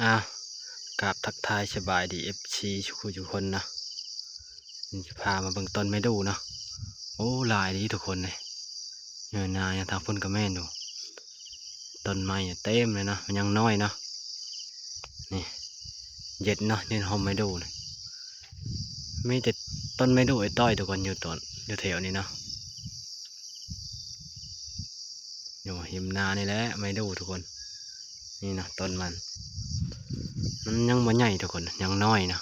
ອາ ກາບທັກທາຍສະບາຍດີ ເອັຟຊີ ທຸກຜູ້ທຸກຄົນເນາະ. ນີ້ຈະພາມາເບິ່ງຕົ້ນໄມ້ດູ່ເນາະ. ໂອ້ ຫຼາຍດີທຸກຄົນເອີຍ, ຢູ່ນາທາງພຸ້ນກໍແມ່ນຢູ່. ຕົ້ນໄມ້ເຕັມເລີຍເນາະ, ມັນຍັງນ້ອຍເນາະ. ນີ້ ເຢັນເນາະ, ເຢັນຮົ່ມໄມ້ດູ່ນີ້. ມີແຕ່ຕົ້ນໄມ້ດູ່ອ້ອຍຕ້ອຍທຸກຄົນ ຢູ່ຕົ້ນ ຢູ່ແຖວນີ້ເນາະ. ຢູ່ຮິມນານີ້ແຫຼະ ໄມ້ດູ່ທຸກຄົນ. ນີ້ເນາະ ຕົ້ນມັນ ມັນຍັງບໍ່ໃຫຍ່ທຸກຄົນ, ຍັງນ້ອຍເນາະ.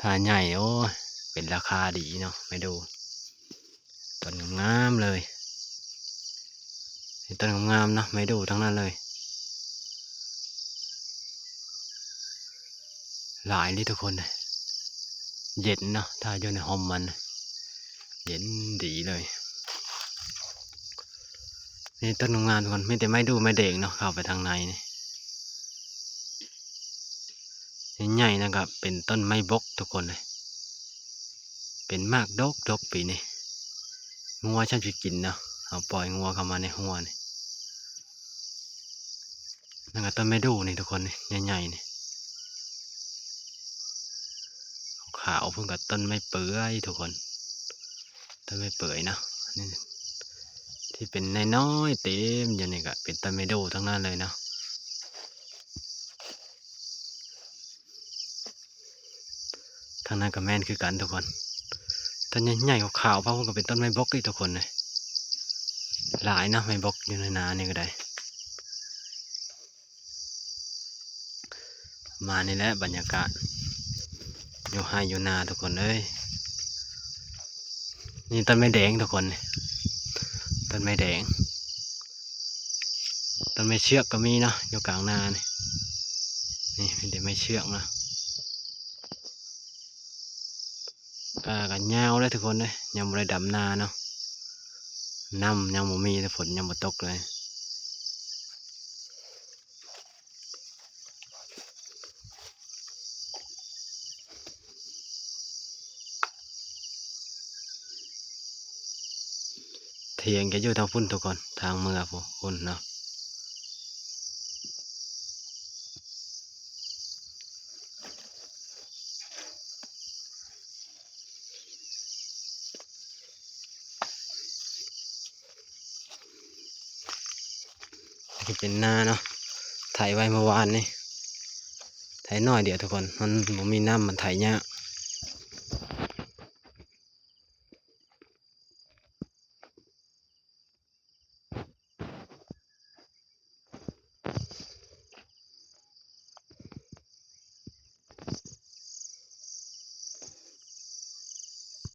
ຖ້າໃຫຍ່ ໂອ້ຍ ເປັນລາຄາດີເນາະ ໄມ້ດູ່. ຕົ້ນງາມໆເລີຍ, ເຫັນຕົ້ນງາມໆເນາະ, ໄມ້ດູ່ທັງນັ້ນເລີຍ. ຫຼາຍເລີຍທຸກຄົນ, ເຢັນເນາະ ຖ້າຢູ່ໃນຮົ່ມມັນ ເຢັນດີເລີຍ. ນີ້ຕົ້ນງາມໆທຸກຄົນ, ມີແຕ່ໄມ້ດູ່ໄມ້ແດງເນາະ ເຂົ້າໄປທາງໃນນີ້. ໃຫຍ່ໆນັ້ນກໍເປັນຕົ້ນໄມ້ບົກທຸກຄົນເອີຍ, ເປັນໝາກດົກໆປີນີ້. ງົວຊ່ຳຊິກິນເນາະ, ເຮົາປ່ອຍງົວເຂົ້າມາໃນຮົ້ວນີ້. ນັ້ນກໍຕົ້ນໄມ້ດູ່ນີ້ທຸກຄົນ, ນີ້ໃຫຍ່ໆນີ້ ຂາວໆພຸ້ນກໍຕົ້ນໄມ້ເປື່ອຍທຸກຄົນ, ຕົ້ນໄມ້ເປື່ອຍເນາະ. ນີ້ທີ່ເປັນນ້ອຍໆເຕັມຢູ່ນີ້ກໍເປັນຕົ້ນໄມ້ດູ່ທັງນັ້ນເລີຍເນາະ. ທາງນັ້ນກໍແມ່ນຄືກັນທຸກຄົນ, ຕົ້ນໃຫຍ່ໆຂາວໆພວກມັນກໍເປັນຕົ້ນໄມ້ບົກອີກທຸກຄົນເອີຍ. ຫຼາຍເນາະ ໄມ້ບົກຢູ່ໃນນານີ້ກໍໄດ້. ປະມານນີ້ແຫຼະບັນຍາກາດຢູ່ໄຮ່ຢູ່ນາທຸກຄົນເອີຍ. ນີ້ຕົ້ນໄມ້ແດງທຸກຄົນ, ນີ້ຕົ້ນໄມ້ແດງ. ຕົ້ນໄມ້ເຊືອກກໍມີເນາະ ຢູ່ກາງນານີ້, ນີ້ມີແຕ່ໄມ້ເຊືອກເນາະ. ກະ ກະຍາວເລີຍທຸກຄົນເອີຍ, ຍັງບໍ່ໄດ້ດຳນາເນາະ, ນ້ຳຍັງບໍ່ມີເລີຍ, ຝົນຍັງບໍ່ຕົກເລີຍ. ຖຽງຈະຢູ່ທາງພຸ້ນທຸກຄົນ, ທາງເມືອພຸ້ນເນາະ. ນີ້ເປັນນາເນາະ, ໄຖໄວ້ເມື່ອວານນີ້, ໄຖໜ້ອຍດຽວທຸກຄົນ, ມັນບໍ່ມີນ້ຳ ມັນໄຖຍາກ.